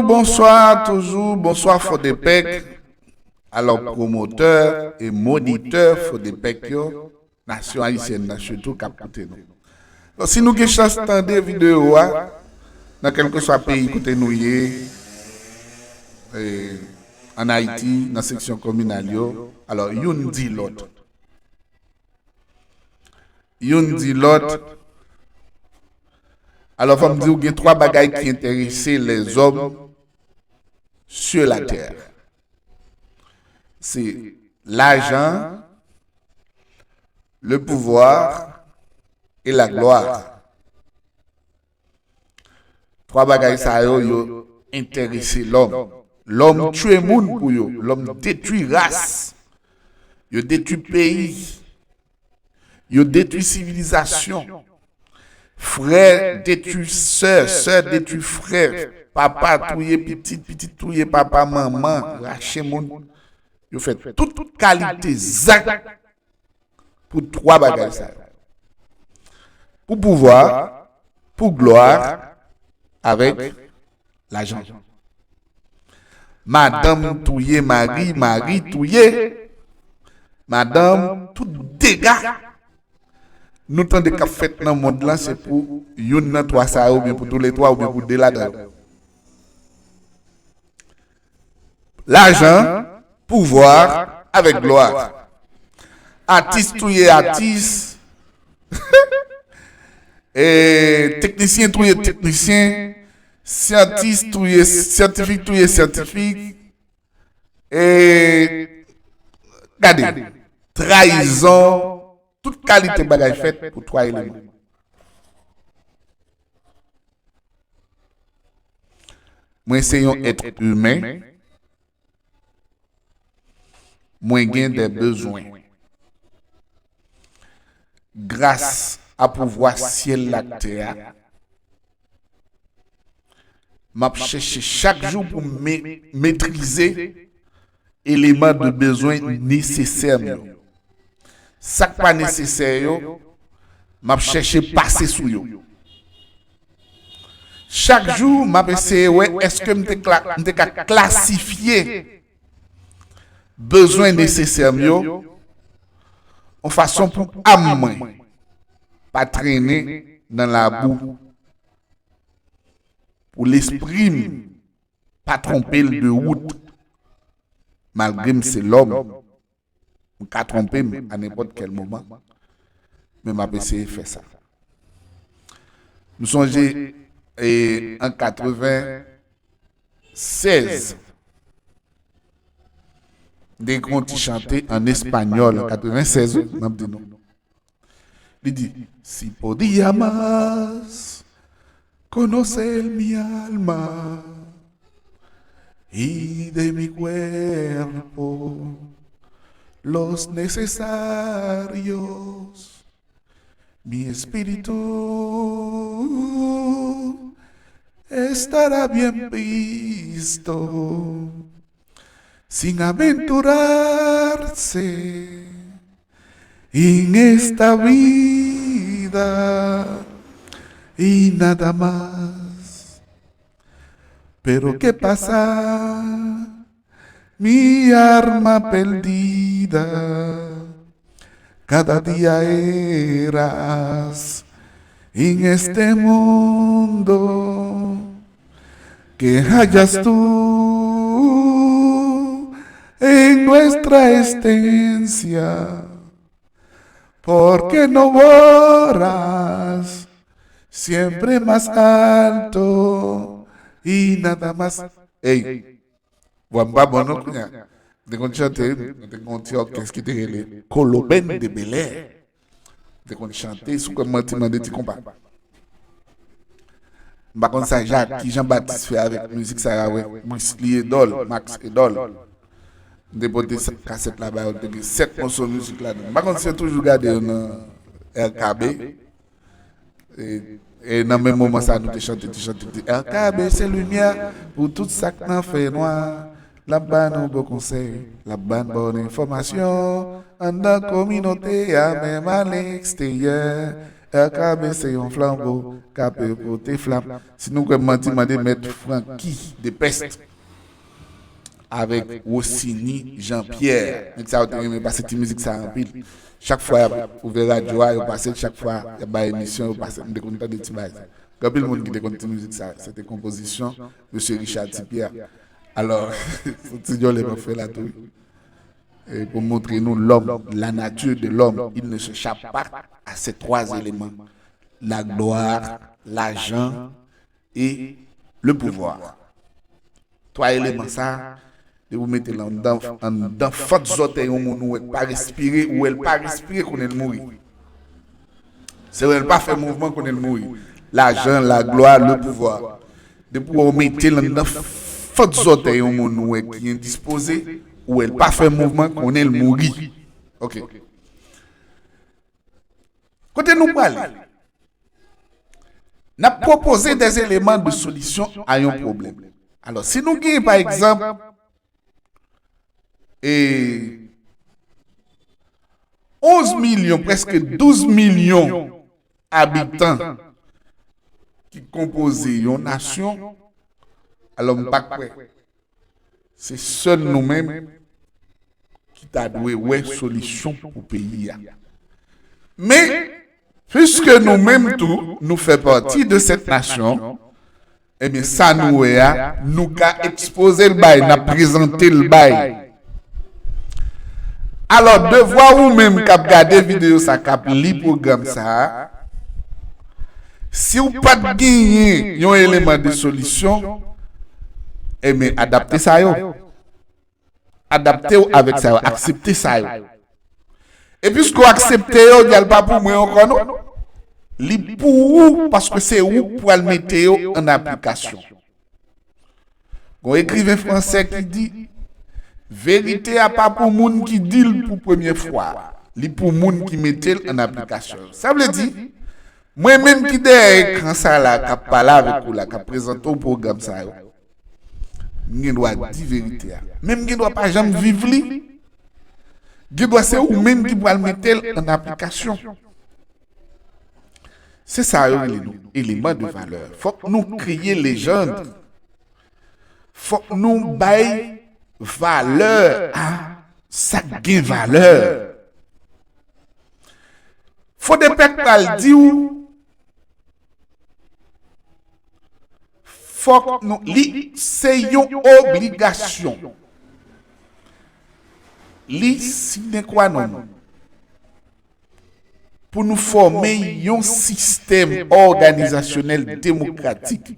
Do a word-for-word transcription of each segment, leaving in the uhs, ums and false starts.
Bonswa toujou, bonswa Fodepec. Alò, pwomotè e monitè Fodepec yo, nasyon ayisyèn nan sitou k ap koute nou. Donk, si nou gen chans tande videyo a, nan kèlkeswa peyi kote nou ye, e, ann Ayiti, nan seksyon kominal yo, alò, youn di lòt. Youn di lòt. Alò, fò m di w, gen twa bagay ki enterese lèzòm sur la terre. Se lajan, le pouvoir et la gloire. Twa bagay sa yo, yo enterese lòm. Lòm tiye moun pou yo. Lòm detwi ras. Yo detwi peyi. Yo detwi sivilizasyon. Frè detwi sè, sè detwi frè. Papa touye pitit, pitit touye papa, manman rache moun. Yo fè tout kalite zak pou twa bagay sa yo. Pou pouvwa, pou glwa, avèk lajan. Madanm touye mari, mari touye madanm, tout dega nou tande k ap fèt nan mond lan, se pou youn nan twa sa yo, oubyen pou toulètwa, oubyen pou de ladan yo. Lajan, pouvwa avèk glwa. Atis touye atis. E teknisyen touye teknisyen. Syantis touye, syantifik touye syantifik. E gade, trayizon, tout kalite bagay fèt pou twa eleman. Mwen se yon èt imen. Mwen gen de bezwen. Gras a pouvwa syèl la ak tè a, m ap chèche chak jou pou m me-, metrize eleman de bezwen nesesè m yo. Sa k pa nesesè yo, m ap chèche pase sou yo. Chak jou, m ap eseye wè èske m te kla-, m te ka klasifye bezwen nesesè m yo yon fason pou am mwen pa trennen nan labou, pou lespri m pa twonpe l de wout, malgre m se lòm. M ka twonpe m a nenpòt kèl moman, men m ap eseye fè sa. M sonje, e, an katreven sèz, m te gen yon ti chante an espanyòl, an katreven sèz, wi, m ap di nou. Li di, "Si podía más conocer mi alma y de mi cuerpo los necesarios, mi espíritu estará bien visto sin aventurarse en esta vida y nada más. Pero qué pasa, mi arma perdida, cada día eras en este mundo. Que hayas tú en nuestra estancia, porque no borras siempre más alto y nada más." Ey, vwa m pa bon non kounye a. M te konn chante, nou te gen yon ti òkès ki te rele Koloben de Belè. M te konn chante, si w kwè m manti, mande ti konpa. M pa konn sa Jacky Jean Baptiste fè avèk mizik sa a, wè, Wisly Edol, Max Edol. M te pote sa, kasèt la ba yo, te gen sèt moso mizik ladan. M pa konn si yo toujou gade yo nan R K B. E, e nan menm moman sa, nou te chante, te chante, te, "R K B se limyè pou tout sa k nan fè nwa. L ap ba nou bon konsèy, l ap ba n bon enfòmasyon anndan kominote a, menm aleksteryè." L K B se yon flanbo, K P pote flam. Si nou kwè m manti, mande Mèt Francky Depeste avèk Rosiny Jean Pierre. Nèg sa yo te renmen pase ti mizik sa anpil. Chak fwa y ap ouvè radyo a, yo pase l, chak fwa y ap bay emisyon, yo pase l. M te konn tande ti bagay sa. Gen anpil moun ki te konn ti mizik sa. Se te konpozisyon mesye Richard Ti Pierre. Alò, se ti dyòlè m ap fè la tou, wi. E pou montre nou lòm, la nature de l'homme, il ne s'échappe pas à ces trois éléments, la gloire, l'argent et le pouvoir. Twa eleman sa, depi w mete l anndan, anndan fant zòtèy yon moun, ou wè l pa respire, ou wè l pa respire, konnen l mouri. Se wè l pa fè mouvman, konnen l mouri. Lajan, la glwa, le pouvwa. Depi w mete l anndan fant zòtèy yon moun, ou wè ki endispoze, ou wè l pa fè mouvman, konnen l mouri. Ok. Kote nou prale? N ap pwopoze des éléments de solution à yon pwoblèm. Alò, si nou gen, pa egzanp, e onz milyon, prèske douz milyon abitan ki konpoze yon nasyon, alò m pa kwè se sèl nou menm ki ta dwe wè solisyon pou peyi a. Men, piske nou menm tou, nou fè pati de cette nation, ebyen, sa nou wè a, nou ka ekspoze l bay, n ap prezante l bay. Alò, devwa ou menm k ap gade videyo sa, k ap li pwogram sa a, si w pa t genyen yon eleman de solisyon, ebyen, adapte sa yo. Adapte w avèk sa yo, aksepte sa yo. E piske w aksepte yo, di al pa pou mwen ankò non. Li pou ou, paske se ou k pral mete yo an aplikasyon. Gon ekriven fransè ki di, verite a pa pou moun ki di l pou premye fwa, li pou moun ki mete l an aplikasyon. Sa vle di, mwen menm ki dèyè ekran sa la, k ap pale avèk ou la, k ap prezante w pwogram sa yo, m gen dwa di verite a. Men m gen dwa pa janm viv li. Gen dwa se ou menm ki pral mete l an aplikasyon. Se sa yo rele nou eleman de valè. Fòk nou kreye lejand. Fòk nou bay valè a sa k gen valè. Fodepèk pral di w, fòk nou, li se yon obligasyon. Li sine qua non pou nou fòme yon sistèm òganizasyonèl demokratik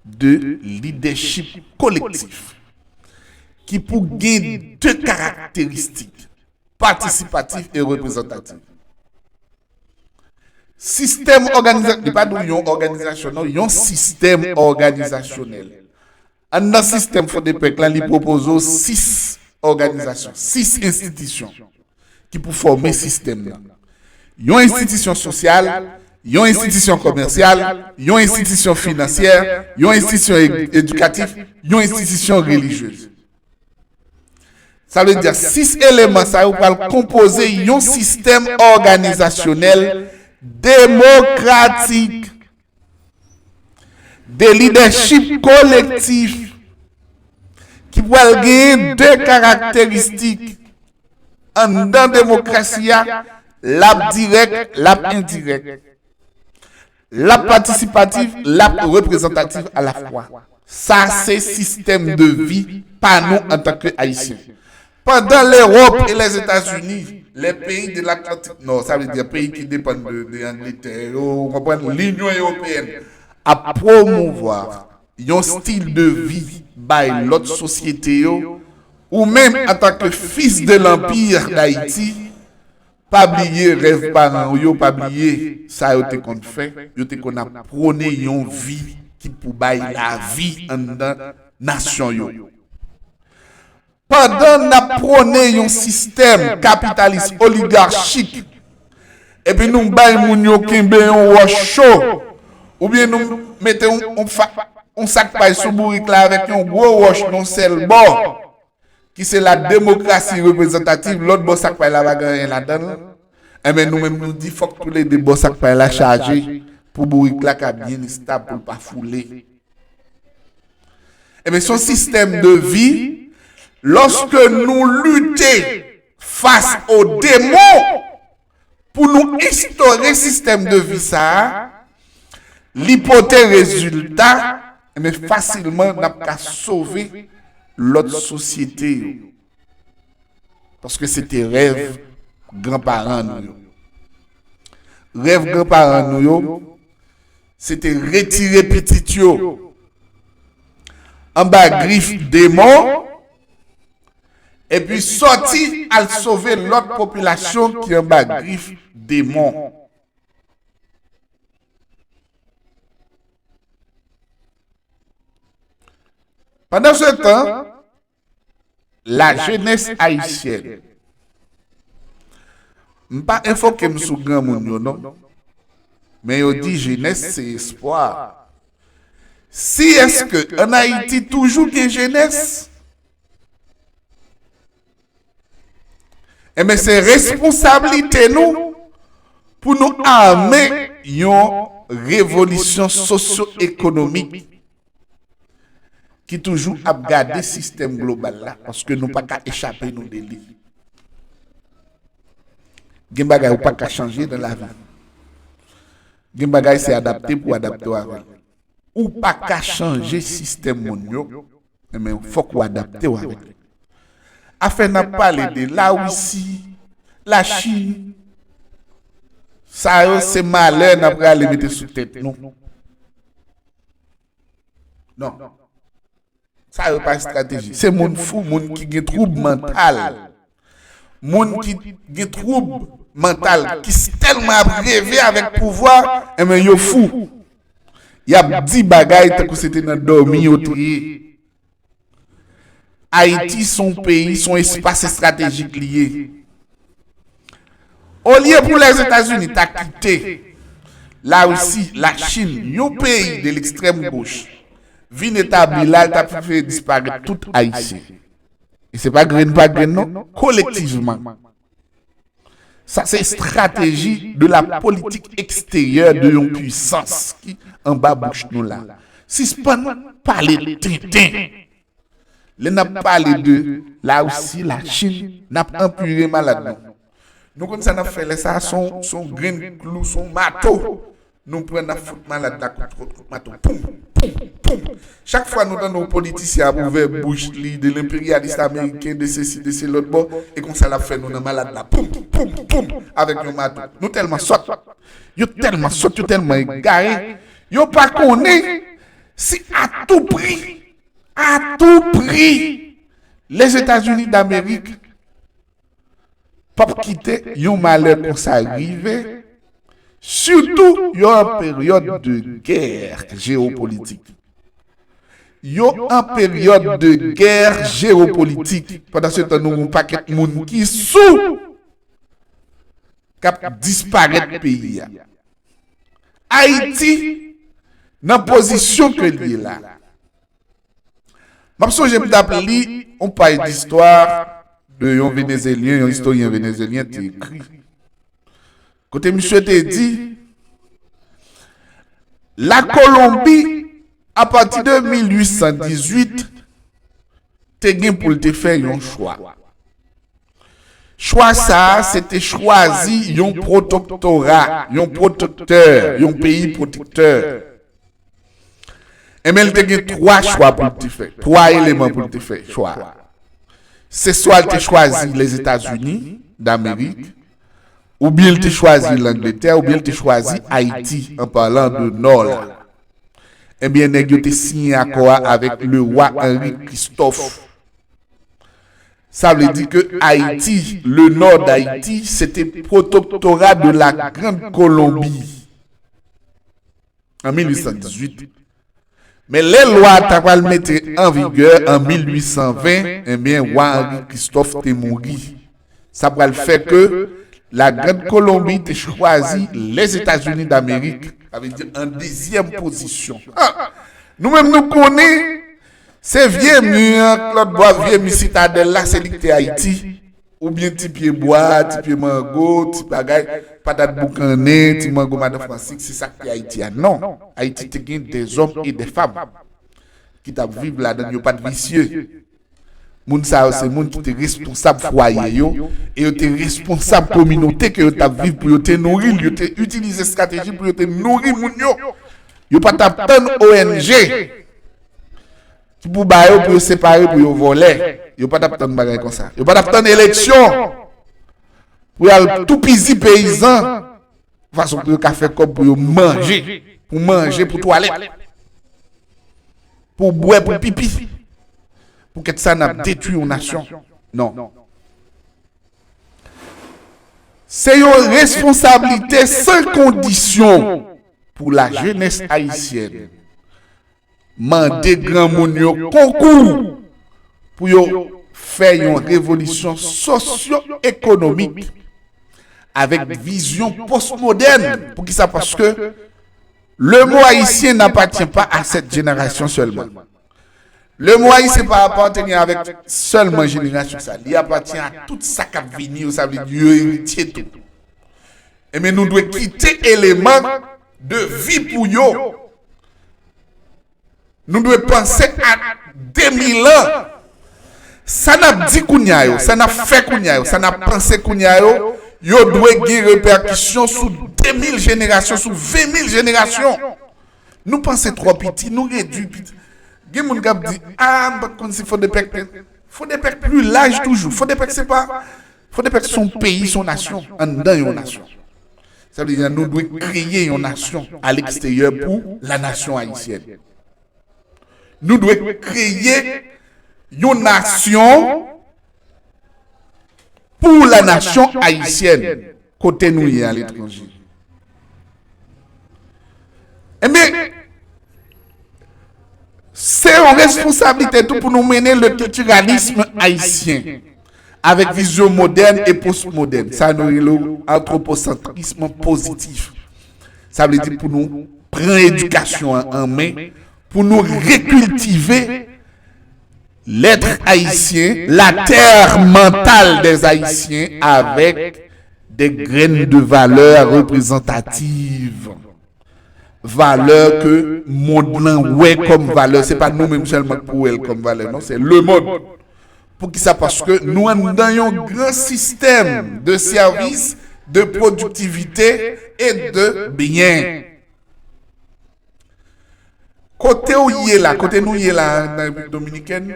de lidèchip kolektif ki pou gen de karakteristik, patisipatif e reprezantatif. Sistèm òganiza-, li pa di w yon òganizasyon, non, yon sistèm òganizasyonèl. Anndan sistèm Fodepèk la, li pwopoze w sis òganizasyon, sis enstitisyon ki pou fòme sistèm nan. Yon enstitisyon sosyal, yon enstitisyon komèsyal, yon enstitisyon finansyè, yon enstitisyon e-, edikatif, yon enstitisyon relijyez. Sa vle di, sis eleman sa yo pral konpoze yon sistèm òganizasyonèl demokratik de lidèchip kolektif ki pral genyen de karakteristik anndan demokrasi a, l ap dirèk, l ap endirèk, l ap patisipatif, l ap reprezantatif alafwa. Sa se sistèm de vi pa nou antanke Ayisyen. Pandan Lewòp e Lèzetazini, les pays de l'Atlantique Nord, sa vle di peyi ki depann de, de Angletè yo, ou konprann, Linyon Ewopeyèn, ap pwomouvwa yon stil de vi bay lòt sosyete yo, ou menm antanke fis de l'Empire d'Haïti, pa bliye rèv paran w yo, pa bliye sa yo te konn fè, yo te konn ap pwone yon vi ki pou bay lavi anndan nasyon yo. Pandan n ap pwone yon sistèm kapitalis oligachik, epi nou bay moun yo kenbe yon wòch cho, oubyen nou mete yon, yon fa-, yon sak pay sou bourik la avèk yon gwo wòch nan yon sèl bò, ki se la demokrasi reprezantativ, lòt bò sak pay la pa gen anyen ladan l. Enben, nou menm nou di fòk toulede bò sak pay la chaje pou bourik la ka byen estab, pou l pa foule. Enben, se yon sistèm de vi, lòske nou lite fas o demon pou nou enstore sistèm de vi sa a, li pote rezilta, enben, fasilman n ap ka sove lòt sosyete yo. Paske se te rèv granparan nou yo. Rèv granparan nou yo, se te retire pitit yo anba grif demon, epi sòti al sove lòt popilasyon ki anba grif demon. Pandan se tan, la jeunesse haïtienne, m pa enfoke m sou granmoun yo non, men yo di jenès se espwa. Si èske ann Ayiti toujou gen jenès? Enben, se responsablite nou pou nou ame yon revolisyon sosyo-ekonomik ki toujou ap gade sistèm global la, paske nou pa ka echape nou de li. Gen bagay ou pa ka chanje nan lavi. Gen bagay se adapte pou adapte w avè l. Ou pa ka chanje sistèm moun yo, men fòk ou adapte w avè l. Afè n ap pale de Larisi, Lachin, sa yo se malè n ap rale mete sou tèt nou. Non. Sa yo pa estrateji. Se moun fou, moun ki gen twoub mantal. Moun ki gen twoub mantal, ki s- tèlman ap reve avèk pouvwa, enben yo fou. Y ap di bagay tankou se te nan dòmi yo te ye. Ayiti se yon peyi, se yon espas estratejik li ye. Olye pou Lèzetazini ta kite Larisi, Lachin, yon peyi de lekstrèm goch, vin etabli la, l t ap fè disparèt tout Ayisyen. E se pa grenn pa grenn non, kolektivman. Sa se strateji de la politique extérieure de yon pwisans ki anba bouch nou la. Sispann pale tenten. Lè n ap pale de Larisi, Lachin, n ap anpire malad nou. Nou konn sa n ap fè lè sa a, se yon, se yon grenn klou, se yon mato. Nou pran, n ap fout malad la kout, kout, kout mato. Poum, poum, poum. Chak fwa nou tande yon politisyen ap ouvè bouch li de lenperyalis ameriken, de sesi, de se lòt bò, e konsa l ap fè nou nan malad la. Poum, poum, poum, avèk yon mato. Nou tèlman sòt. Yo tèlman sòt, yo tèlman egare. Yo pa konnen si a tou pri, a tou pri, Lèzetazini Damerik p ap kite yon malè konsa rive, sitou yo an peryòd de gè jewopolitik. Yo an peryòd de gè jewopolitik. Pandan se tan, nou gen yon pakèt moun ki sou, k ap disparèt peyi a. Ayiti, nan pozisyon ke l ye la, m ap sonje m t ap li yon paj distwa de yon Venezelyen, yon istoryen venezelyen te ekri. Kote misye te di, Lakolonbi, apati de mil uit san dizuit, te gen pou l te fè yon chwa. Chwa sa a, se te chwazi yon pwotoktora, yon pwotektè, yon peyi pwotektè. Enben, li te gen twa chwa pou l te fè, twa eleman pou l te fè chwa a. Se swa l te chwazi Lèzetazini Damerik, oubyen l te chwazi Langletè, oubyen l te chwazi Ayiti, an palan de Nò la. Ebyen, nèg yo te siyen akò a avèk lewa Henri Christophe. Sa vle di ke Ayiti, le Nord d'Haïti, se te Protectorat de la Grande Colombie an mil uit san dizuit. Men lè lwa a ta pral mete an vigè an mil uit san ven, ebyen, wa Henri Christophe te mouri. Sa pral fè ke la Grande Colombie te chwazi Lèzetazini Damerik, sa vle di an dezyèm pozisyon. Ah! Nou menm nou konnen, se vye mi an, lòt bò a vye mi sitadèl la, se li ki te Ayiti. Oubyen ti pye bwa, ti pye mango, ti bagay, patat boukannen, ti mango madan Fransik, se sa k te Ayiti a. Non, Ayiti te gen des hommes et des femmes ki t ap viv ladan l, yo pa t visye. Moun sa yo se moun ki te responsab fwaye yo, e yo te responsab kominote ke yo t ap viv pou yo te nouri l, yo te itilize estrateji pou yo te nouri moun yo. Yo pa t ap tann O N G ki pou ba yo, pou yo separe, pou yo vòlè. Yo pa t ap tann bagay konsa. Yo pa t ap tann eleksyon pou y al toupizi peyizan, fason pou yo ka fè kòb pou yo manje, pou manje, pou twalèt, pou bwè, pou pipi. Pou kèt sa n ap detwi yon nasyon. Non. Se yon responsablite san kondisyon pou lajenès ayisyèn mande granmoun yo konkou pou yo fè yon revolisyon sosyo-ekonomik avèk vizyon postmodèn. Poukisa? Paske le mot haïtien n'appartient pas à cette génération seulement. Le mot haïtien pa apateni avèk sèlman jenerasyon sa. Li apatyen a tout sa k ap vini yo, sa vle di yo eritye tou. Ebyen, nou dwe kite eleman de vi pou yo. Nou dwe panse a de mil an. Sa n ap di kounye a yo, sa n ap fè kounye a yo, sa n ap panse kounye a yo, yo dwe gen repèkisyon sou de mil jenerasyon, sou ven mil jenerasyon. Nou panse twò piti, nou redui piti. Gen moun k ap di, a, m pa t konn si Fodepèk te. Fodepèk pli laj toujou. Fodepèk se pa. Fodepèk se yon peyi, se yon nasyon, anndan yon nasyon. Sa vle di, nou dwe kreye yon nasyon a leksteryè pou la nation haïtienne. Nou dwe kreye yon nasyon pou la nation haïtienne, kote nou ye aletranje. Ebyen, se yon responsablite tou pou nou mennen le culturalisme haïtien avèk vizyon modèn e postmodèn. Sa nou rele antwoposantrism pozitif. Sa vle di pou nou pran edikasyon an an men, pou nou rekiltive l'être haïtien, la terre mentale des Haïtiens avec des graines de valeurs représentatives. Valè ke mond lan wè kòm valè. Se pa nou menm sèlman ki pou wè l kòm valè, non, se lemond. Poukisa? Paske nou anndan yon gran sistèm de sèvis, de pwodiktivite e de byen. Kote w ye la, kote nou ye la nan Repiblik Dominikèn,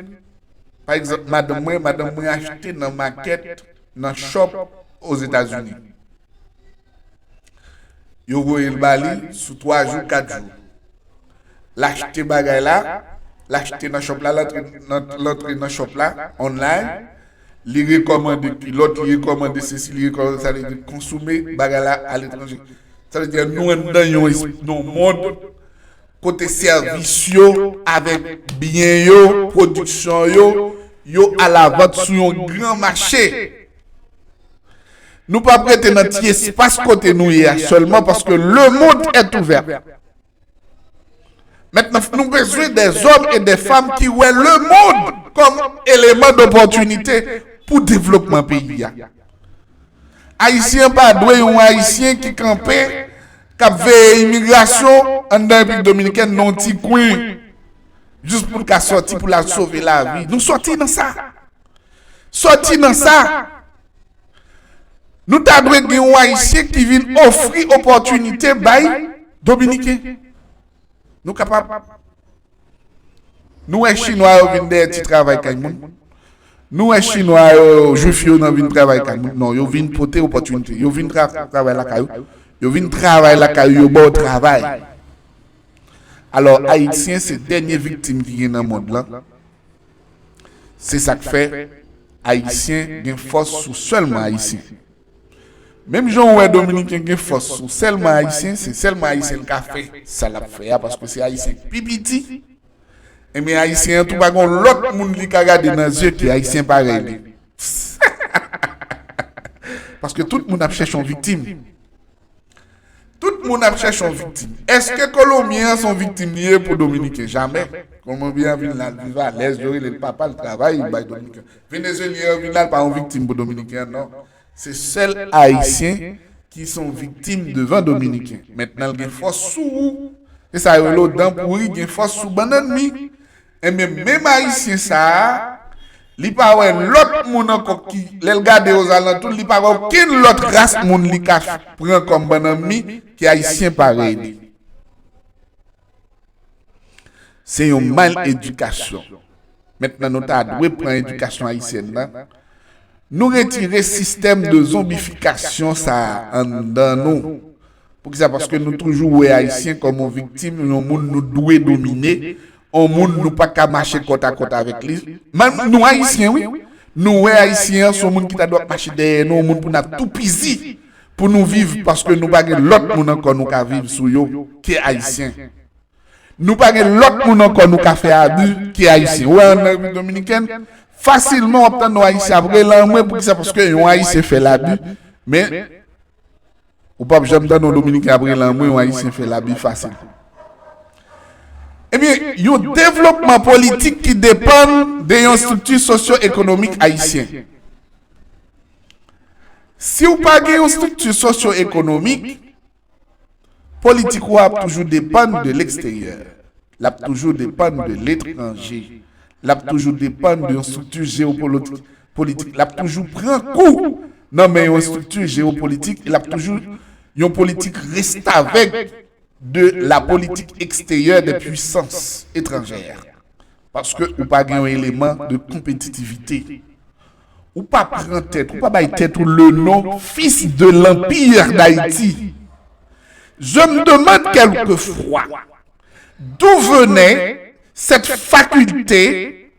pa egzanp, madanm mwen, madanm mwen achte nan makèt, nan shop Ozetazini. Yo voye l ba li sou twa jou, kat jou. L achte bagay la, l achte nan shop la, l antre nan, l antre nan shop la, online, li rekòmande kilòt, li rekòmande sesi, li rekòmande sa, li konsome bagay la aletranje. Sa vle di, nou anndan yon, es- yon mond kote sèvis yo avèk byen yo, pwodiksyon yo, yo alavant sou yon gran mache. Nou p ap rete nan ti espas kote nou ye a sèlman, paske le monde est ouvert. Mentnan, nou bezwen des hommes et des femmes ki wè lemond kòm eleman dopòtinite pou devlopman peyi a. Ayisyen an pa dwe yon Ayisyen ki kanpe, k ap veye imigrasyon anndan Repiblik Dominikèn nan yon ti kwen, jis pou l ka sòti, pou l al sove lavi. Nou sòti nan sa. Sòti nan sa. Nou ta dwe gen yon Ayisyen ki vin ofri opòtinite bay Dominiken. Nou kapab. Nou wè Chinwa yo vin dèyè ti travay kay moun. Nou wè Chinwa yo, Jwif yo nan vin travay kay moun. Non, yo vin pote opòtinite. Yo vin tra- travay lakay ou. Yo vin travay lakay ou, yo ba w travay. Alò, Ayisyen se dènye viktim ki gen nan mond lan. Se sa k fè Ayisyen gen fòs sou sèlman Ayisyen. Menm jan w wè Dominiken gen fòs sou sèlman Ayisyen, se sèlman Ayisyen l ka fè sa l ap fè a, paske se Ayisyen k pi piti. Ebyen, Ayisyen an tou pa gen lòt moun li ka gade nan zye ke Ayisyen parèy li. Paske tout moun ap chèche yon viktim. Tout Tout moun ap chèche yon viktim. Èske Kolonbyen an se yon viktim li ye pou Dominiken? Jamè. Kolonbyen an vin la, l viv alèz, yo rele l papa, l travay, l bay Dominiken. Venezuelyen an vin la, l pa yon viktim pou Dominiken an, non. Se sèl Ayisyen ki se yon viktim devan Dominiken. Mentnan, l gen fòs sou ou. Se sa yo rele w dan pouri, gen fòs sou bann ènmi. Enben, menm Ayisyen sa a, li pa wè lòt moun ankò ki, lè l gade ozalantou l, li pa wè okenn lòt ras moun li ka pran kòm bann ènmi ki Ayisyen parèy li. Se yon mal edikasyon. Mentnan, nou ta dwe pran edikasyon ayisyèn nan. Nou retire sistèm de zonbifikasyon sa a anndan nou. Poukisa? Paske nou toujou wè Ayisyen kòm yon viktim, yon moun nou dwe domine, yon moun nou pa ka mache kòtakòt avèk li. Menm nou Ayisyen, wi. Nou wè Ayisyen an se yon moun ki ta dwe ap mache dèyè nou, yon moun pou n ap toupizi, pou nou viv, paske nou pa gen lòt moun ankò nou ka viv sou yo ke Ayisyen. Nou pa gen lòt moun ankò nou ka fè abi ke Ayisyen. Ou wè, an Repiblik Dominikèn, fasilman w ap tande yon Ayisyen ap rele anmwe, poukisa? Paske yon Ayisyen fè l abi, men ou p ap janm tande yon Dominiken ap rele anmwe, yon Ayisyen fè l abi fasil. Ebyen, yon devlopman politik ki depann de yon estrikti sosyo-ekonomik ayisyen. Si w pa gen yon estrikti sosyo-ekonomik, politik ou a ap toujou depann de leksteryè. L ap toujou depann de letranje. L ap toujou depann de yon estrikti jewopolitik. Politik. L ap toujou pran kou nan men yon estrikti jewopolitik. E l ap toujou yon politik restavèk de la politique extérieure des puissances étrangères. Paske ou pa gen yon eleman de konpetitivite. Ou pa pran tèt, ou pa bay tèt ou le non fils de l'Empire d'Haïti. Je me demande quelquefois d'où venait cette faculté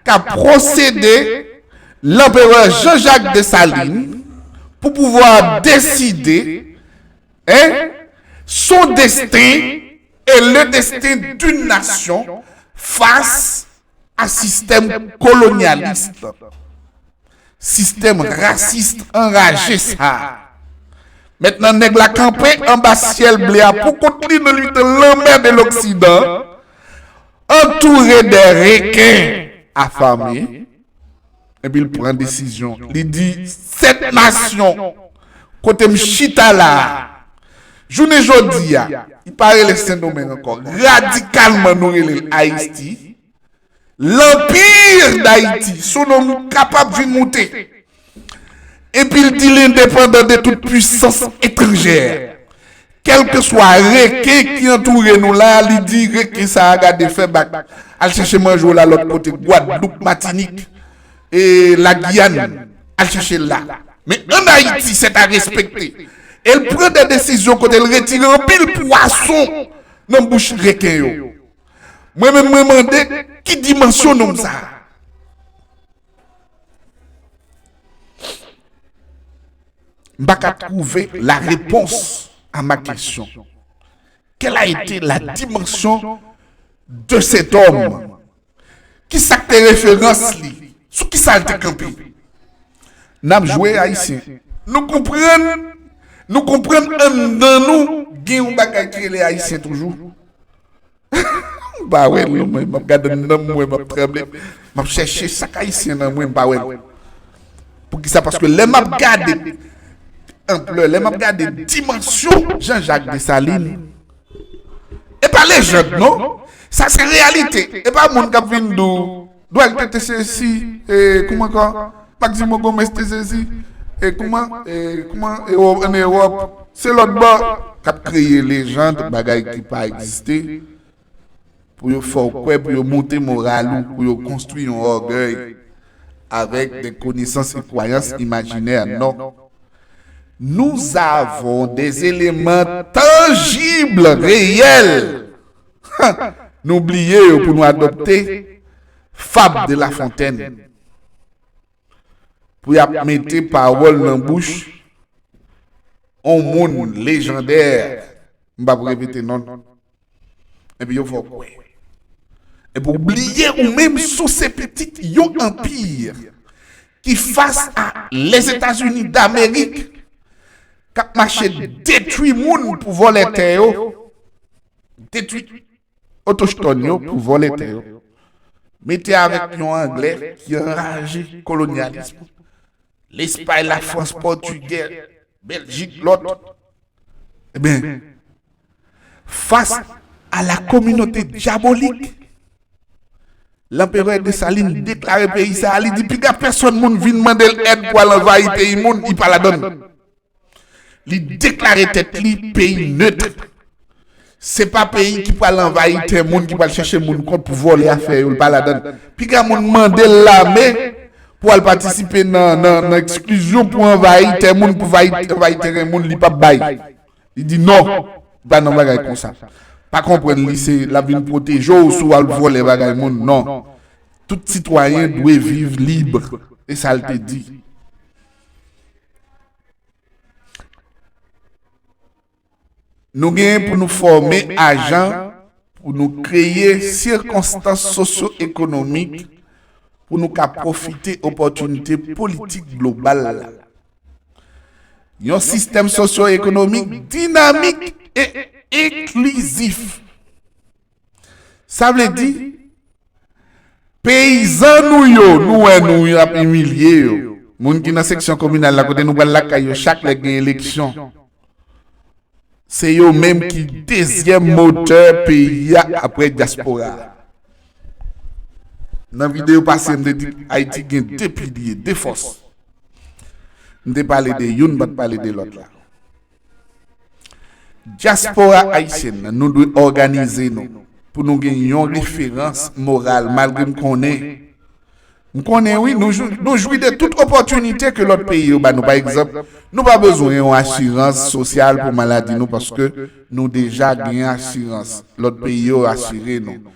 qu'a possédé l'empereur Jean-Jacques Dessalines pour pouvoir décider, hein, son destin et le destin d'une nation face a sistèm kolonyalis, sistèm rasis anraje sa a. Mentnan, nèg la kanpe anba syèl ble a pou kont li nan mitan lanmè de l'Occident, antoure de reken afame, epi l pran desizyon. Li di, sèt nasyon, kote m chita la a, jounen jodi a, li pa rele Sendomeng ankò. Radikalman, nou rele l Ayiti. Lanpir Dayiti, sou non m kapab vin moute. Epi l di l endepandan de tout pwisans etranjè. Kèlkeswa reken ki antoure nou la, li di reken sa a gade fè bak. Al chèche manje w la lòt kote, Gwadloup, Matinik, e Lagiyàn, al chèche l la. Men ann Ayiti, c'est à respecter. E l pran de desizyon kote l retire anpil pwason nan bouch reken yo. Mwen menm, mwen mande, ki dimansyon nonm sa a? M pa ka twouve la réponse à ma question. Quelle a été la dimension de cet homme? Kisa k te referans li? Sou kisa l te kanpe? N ap jwe Ayisyen. Nou konprann, nou konprann anndan nou gen yon bagay ki rele Ayisyen toujou. M pa wè l non, mwen, m ap gade anndan m, mwen, m ap tranble. M ap chèche sa k Ayisyen nan mwen, m pa wè l. Poukisa? Paske lè m ap gade anplè, lè m ap gade dimansyon Jean-Jacques Dessalines, e pa lejand non, sa se reyalite. E pa moun k ap vin di w, Duarte te sesi, e, kouman ankò? Maximo Gomez te sesi, e, kouman, e, kouman, Ewòp, ann Ewòp, se lòt bò k ap kreye lejand, bagay ki pa egziste, pou yo fè w kwè, pou yo monte moral ou, pou yo konstwi yon ògèy avèk de konesans e kwayans imajinè. Non. Nous avons des éléments tangibles, réels. Nou bliye yo pou nou adopte fab de La Fontaine. Pou y ap mete pawòl nan bouch on moun lejandè, m p ap repete non l. Epi yo fè w kwè. Epi w bliye ou menm si w se pitit yon anpi ki fas a Lèzetazini Damerik, k ap mache detwi moun pou vòlè tè yo, detwi otochtòn yo pou vòlè tè yo, mete avèk yon Anglè ki anraje kolonyalis, Lespay, Lafrans, Pòtigè, Bèljik, lòt. Ebyen, fas a la kominote dyabolik, Lanperè Desalin deklare peyi sa a, li di piga pèsonn moun vin mande l èd pou al anvayi peyi moun, li pa ladann. Li deklare tèt li peyi net. Se pa peyi ki pral anvayi tè moun, ki pral chèche moun kont pou vòlè afè yo, li pa ladann. Piga moun mande l lame pou al patisipe nan, nan, nan eksklizyon, pou anvayi tè moun, pou vayi, anvayi teren moun, li p ap bay. Li di non, li pa nan bagay konsa. Pa konprann li, se l ap vin pwoteje w si w al vòlè bagay moun, non. Tout sitwayen dwe viv lib. E sa l te di. Nou genyen pou nou fòme ajan, pou nou kreye sikonstans sosyo-ekonomik pou nou ka pwofite opòtinite politik global la. Yon sistèm sosyo-ekonomik dinamik e enklizif. Sa vle di, peyizan nou yo, nou wè nou y ap imilye yo. Moun ki nan seksyon kominal la, kote nou pral lakay yo chak lè gen eleksyon, se yo menm ki dezyèm motè peyi a apre dyaspora a. Nan videyo pase, m te di Ayiti gen de pilye, de fòs. M te pale de youn, m pa t pale de lòt la. Dyaspora ayisyèn nan, nou dwe òganize nou pou nou gen yon referans moral, malgre m konnen, m konnen wi, nou jwi, nou jwi de tout opòtinite ke lòt peyi yo ba nou. Pa egzanp, nou pa bezwen yon asirans sosyal pou maladi nou, paske nou deja gen asirans. Lòt peyi yo asire nou.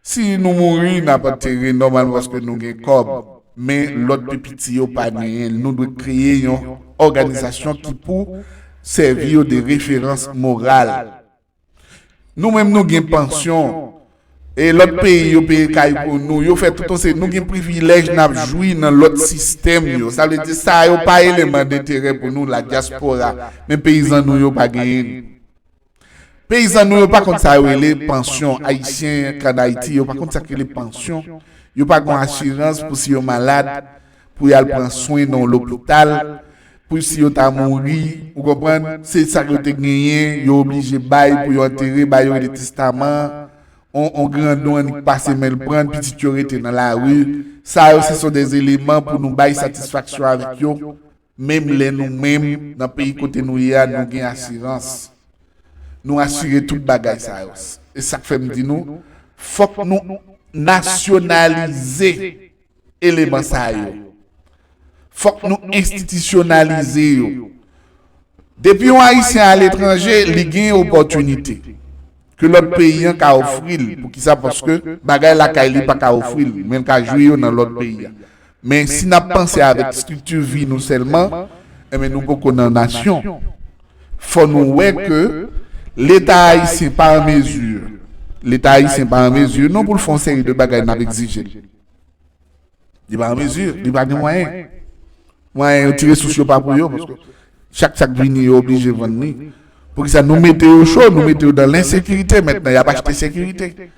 Si nou mouri, n ap antere nòmalman paske nou gen kòb. Men lòt pi piti yo pa genyen. Nou dwe kreye yon òganizasyon ki pou sèvi yo de referans moral. Nou menm, nou gen pansyon. E lòt peyi yo peye kay pou nou. Yo fè tout yon seri. Nou gen privilèj n ap jwi nan lòt sistèm yo. Sa vle di sa yo pa eleman denterè pou nou, la dyaspora. Men peyizan nou yo pa genyen. Peyizan nou yo pa konn sa yo rele pansyon. Ayisyen k ann Ayiti yo pa konn sa k rele pansyon. Yo pa gen asirans pou si yo malad, pou y al pran swen nan yon lopital, pou si yo ta mouri, ou konprann? Se sa yo te genyen, yo oblije bay pou yo antere, ba yo rele testaman, on, on grandon annik pase men l pran, pitit yo rete nan lari. Sa yo, se son de eleman pou nou bay satisfaksyon avèk yo. Menm lè nou menm, nan peyi kote nou ye a, nou gen asirans. Nou asire tout bagay sa yo. E sa k fè m di nou, fòk nou nasyonalize eleman sa yo. Fòk nou enstitisyonalize yo. Depi yon Ayisyen aletranje, li gen opòtinite ke lòt peyi an ka ofri l. Poukisa? Paske bagay lakay li pa ka ofri l, men l ka jwi yo nan lòt peyi a. Men si n ap panse avèk estrikti vi nou sèlman, enben nou poko nan nasyon. Fò nou wè ke Leta ayisyen pa an mezi, Leta ayisyen pa an mezi non pou l fè yon seri de bagay n ap egzije l. Li pa an mezi, li pa gen mwayen. Mwayen yo, ti resous yo pa pou yo, paske chak sa k vini, yo oblije vann li. Poukisa nou mete yo cho, nou mete yo dan lensekirite, mentnan y ap achte sekirite.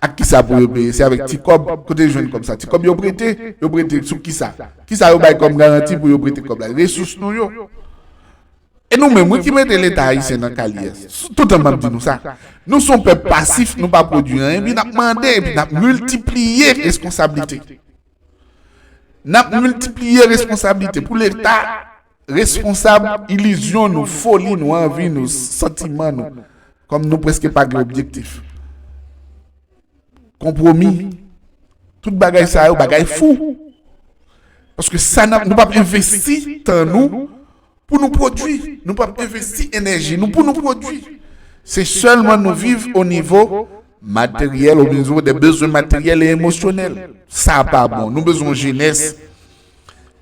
Ak kisa pou yo peye? Se avèk ti kòb. Kote yo jwenn kòb sa? Ti kòb yo prete, yo prete sou kisa? Kisa yo bay kòm garanti pou yo prete kòb la? Resous nou yo. E nou menm, wi, ki mete Leta ayisyen nan kalyè. Toutan m ap di nou sa. Nou se yon pèp pasif, nou pa pwodui anyen, epi n ap mande, epi n ap miltipliye responsablite. N ap miltipliye responsablite pou Leta responsab ilizyon nou, foli nou, anvi nou, santiman nou. Kòm nou prèske pa gen objektif. Konpwomi. Tout bagay sa yo, bagay fou. Paske sa n ap, nou p ap envesti tan nou pou nou pwodui. Nou p ap envesti enèji nou pou nou pwodui. Se sèlman nou viv o nivo materyèl, o nivo de bezwen materyèl e emosyonèl. Sa pa bon. Nou bezwen yon jenès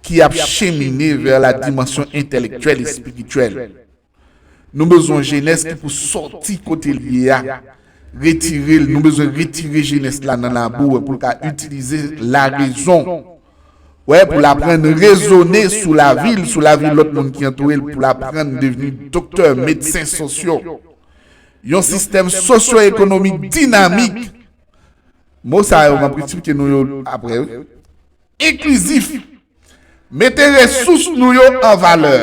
ki ap chemine vè la dimansyon entèlektyèl e espirityèl. Nou bezwen yon jenès ki pou sòti kote l ye a, retire l. Nou bezwen retire jenès la nan labou an pou l ka itilize larezon, Wè, pou l aprann rezone sou lavi l, sou lavi lòt moun ki antoure l, pou l aprann devni doktè, medsen sosyo. Yon sistèm sosyo-ekonomik dinamik. Mo sa yo, m ap eksplike nou yo apre, wi. Enklizif. Mete resous nou yo an valè.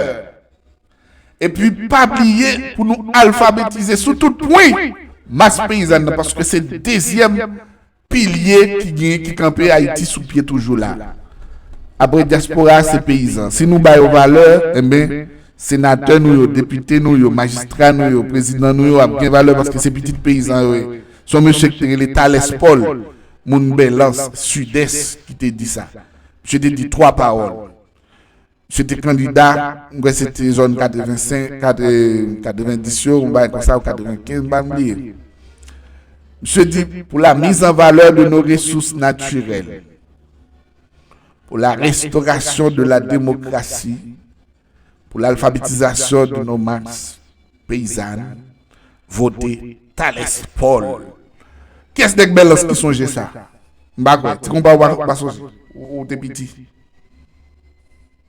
Epi pa bliye pou nou alfabetize sou tout pwen mas peyizàn nan, paske se dezyèm pilye ki gen, ki kanpe Ayiti sou pye toujou la. Apre dyaspora, se peyizan. Si nou ba yo valè, enben, senatè nou yo, depite nou yo, majistra nou yo, prezidan nou yo ap gen valè paske se pitit peyizan yo ye. Se yon mesye ki te rele Thalès Paul, moun Bèlans, Sidès, ki te di sa. Misye te di twa pawòl. Misye te kandida, m kwè se te zòn katrevensenk, katrevendis yo, yon bagay konsa, ou katrevenkenz, m pa bliye. Misye di, pour la mise en valeur de nos ressources naturelles, pour la restauration de la démocratie, pour l'alphabétisation de nos masses paysannes, votez Thalès Paul. Kiyès nèg Bèlans ki sonje sa? M pa kwè. Ti konpa ou pa, ou pa sonje. Ou, ou te piti.